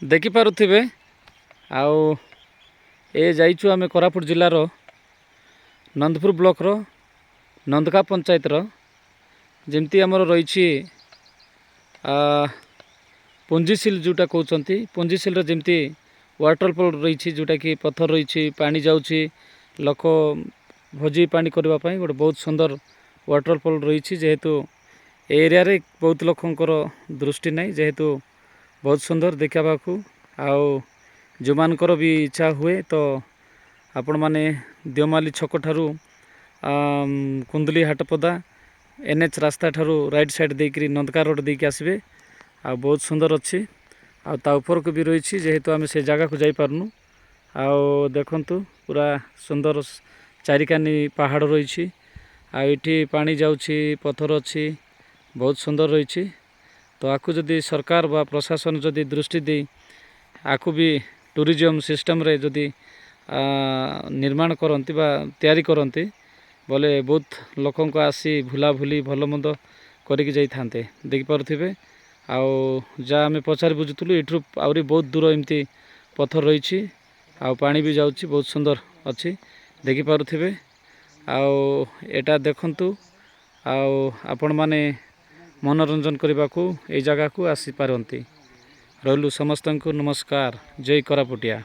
ଦେଖିପାରୁଥିବେ। ଆଉ ଏ ଯାଇଛୁ ଆମେ କୋରାପୁଟ ଜିଲ୍ଲାର ନନ୍ଦପୁର ବ୍ଲକର ନନ୍ଦକା ପଞ୍ଚାୟତର, ଯେମିତି ଆମର ରହିଛି ପୁଞ୍ଜିସିଲ ଯେଉଁଟା କହୁଛନ୍ତି, ପୁଞ୍ଜିସିଲର ଯେମିତି ୱାଟରଫଲ୍ ରହିଛି, ଯେଉଁଟାକି ପଥର ରହିଛି, ପାଣି ଯାଉଛି, ଲୋକ ଭୋଜି ପାଣି କରିବା ପାଇଁ ଗୋଟେ ବହୁତ ସୁନ୍ଦର ୱାଟରଫଲ୍ ରହିଛି। ଯେହେତୁ ଏ ଏରିଆରେ ବହୁତ ଲୋକଙ୍କର ଦୃଷ୍ଟି ନାହିଁ, ଯେହେତୁ ବହୁତ ସୁନ୍ଦର ଦେଖିବାକୁ। ଆଉ ଯେଉଁମାନଙ୍କର ବି ଇଚ୍ଛା ହୁଏ ତ ଆପଣମାନେ ଦେଓମାଲି ଛକ ଠାରୁ କୁନ୍ଦୁଲି ହାଟପଦା ଏନ୍ଏଚ୍ ରାସ୍ତା ଠାରୁ ରାଇଟ୍ ସାଇଡ଼୍ ଦେଇକରି ନନ୍ଦକା ରୋଡ଼ ଦେଇକି ଆସିବେ। ଆଉ ବହୁତ ସୁନ୍ଦର ଅଛି, ଆଉ ତା ଉପରକୁ ବି ରହିଛି, ଯେହେତୁ ଆମେ ସେ ଜାଗାକୁ ଯାଇପାରୁନୁ। ଆଉ ଦେଖନ୍ତୁ, ପୁରା ସୁନ୍ଦର ଚାରିକାନି ପାହାଡ଼ ରହିଛି, ଆଉ ଏଠି ପାଣି ଯାଉଛି, ପଥର ଅଛି, ବହୁତ ସୁନ୍ଦର ରହିଛି। ତ ଆକୁ ଯଦି ସରକାର ବା ପ୍ରଶାସନ ଯଦି ଦୃଷ୍ଟି ଦେଇ ଆକୁ ବି ଟୁରିଜିମ୍ ସିଷ୍ଟମ୍ରେ ଯଦି ନିର୍ମାଣ କରନ୍ତି ବା ତିଆରି କରନ୍ତି ବୋଲେ, ବହୁତ ଲୋକଙ୍କ ଆସି ବୁଲାବୁଲି ଭଲ ମନ୍ଦ କରିକି ଯାଇଥାନ୍ତେ। ଦେଖିପାରୁଥିବେ। ଆଉ ଯାହା ଆମେ ପଚାରି ବୁଝୁଥିଲୁ, ଏଠୁ ଆହୁରି ବହୁତ ଦୂର ଏମିତି ପଥର ରହିଛି ଆଉ ପାଣି ବି ଯାଉଛି, ବହୁତ ସୁନ୍ଦର ଅଛି, ଦେଖିପାରୁଥିବେ। ଆଉ ଏଇଟା ଦେଖନ୍ତୁ, ଆଉ ଆପଣମାନେ ମନୋରଞ୍ଜନ କରିବାକୁ ଏଇ ଜାଗାକୁ ଆସିପାରନ୍ତି। ରହିଲୁ, ସମସ୍ତଙ୍କୁ ନମସ୍କାର। ଜୟ କୋରାପୁଟିଆ।